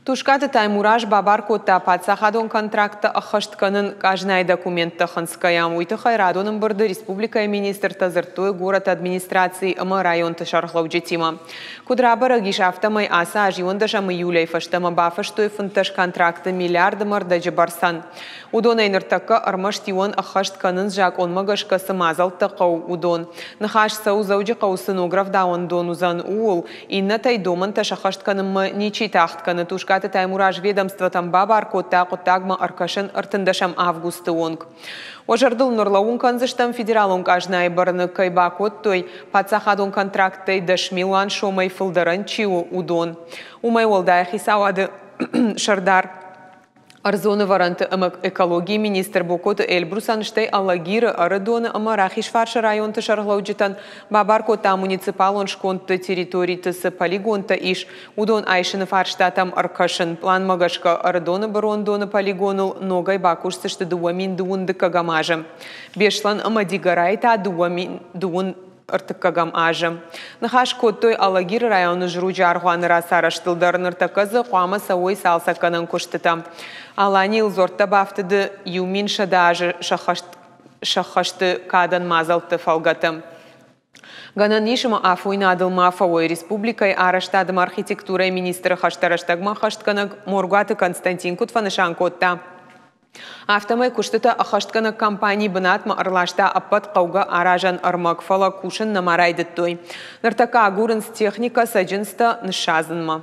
Тускъаты Таймураз бабар кодта паддзахадон контракттӕ ӕххӕст кӕнын къазнайы документтӕ хынцгӕйӕ. Уый тыххӕй радон ӕмбырды республикӕйы министртӕ дзырдтой горӕты администрацийы ӕмӕ районты сӕргълӕуджытимӕ. Куыд рабӕрӕг ис, афтӕмӕй ацы аз 11 июлӕй фӕстӕмӕ бафыстой 15 контракты миллиард ӕмӕ ӕрдӕджы бӕрцӕн. Уыдонӕй ныртӕккӕ ӕрмӕст иуӕн ӕххӕст кӕнынц, закъонмӕ гӕсгӕ цы мадзӕлттӕ хъӕуы, уыдон. Ныхас цӕуы, Дзӕуджыхъӕуы цы ног рӕвдауӕндон уыдзӕн, ууыл. Иннӕтӕй домӕнтӕ сӕххӕст кӕнынмӕ ничи тагъд кӕны. Тускъаты Таймураз ведомствотӕм бабар кодта хъуыддагмӕ ӕркӕсын 13 августы онг. Уӕ зӕрдыл ныр лӕууын кӕндзыстӕм, федералон къазнайы бӕрны кӕй бакодтой, паддзахадон контракттӕй 10 милуан сомӕй фылдӕрӕн чи у, уыдон. Уымӕй уӕлдай хицауады сӕрдар ӕрдзон ӕвӕрӕнты ӕмӕ экологийы министр Бокоты Эльбрусӕн, стӕй Алагиры, Ӕрыдоны ӕмӕ Рахизфарсы районты сӕргълӕуджытӕн бабар кодта муниципалон скондты территориты цы полигонтӕ ис, уыдон айсыны фарстатӕм ӕркӕсын. Планмӕ гӕсгӕ Ӕрыдоны бырондоны полигоныл ногӕй бакусдзысты 2021 азы. Беслӕн ӕмӕ Дигорайы та 2023 азы. Ныхас кодтой Алагиры районы Зруджы аргъуаны рацарӕзтыл дӕр. Ныртӕккӕ дзы хъуамӕ цӕуой цалцӕггӕнӕн куыстытӕ. Аланийыл дзуӕрттӕ бафтыды 1100 азы сӕххӕсты кадӕн мадзӕлтты фӕлгӕты. Гӕнӕн ис, ӕмӕ афойнадыл ма фӕуой. Республикӕйы арӕзтад ӕмӕ архитектурӕйы министры хӕстӕ рӕстӕгмӕ ӕххӕстгӕнӕг Моргуаты Константин куыд фӕнысан кодта, афтӕмӕй куыстытӕ ӕххӕстгӕнӕг компани бынатмӕ ӕрласта ӕппӕт хъӕугӕ аразӕн ӕрмӕг, фӕлӕ кусын нӕма райдыдтой. Ныртӕккӕ агурынц техникӕ цӕджындзтӕ ныссадзынмӕ.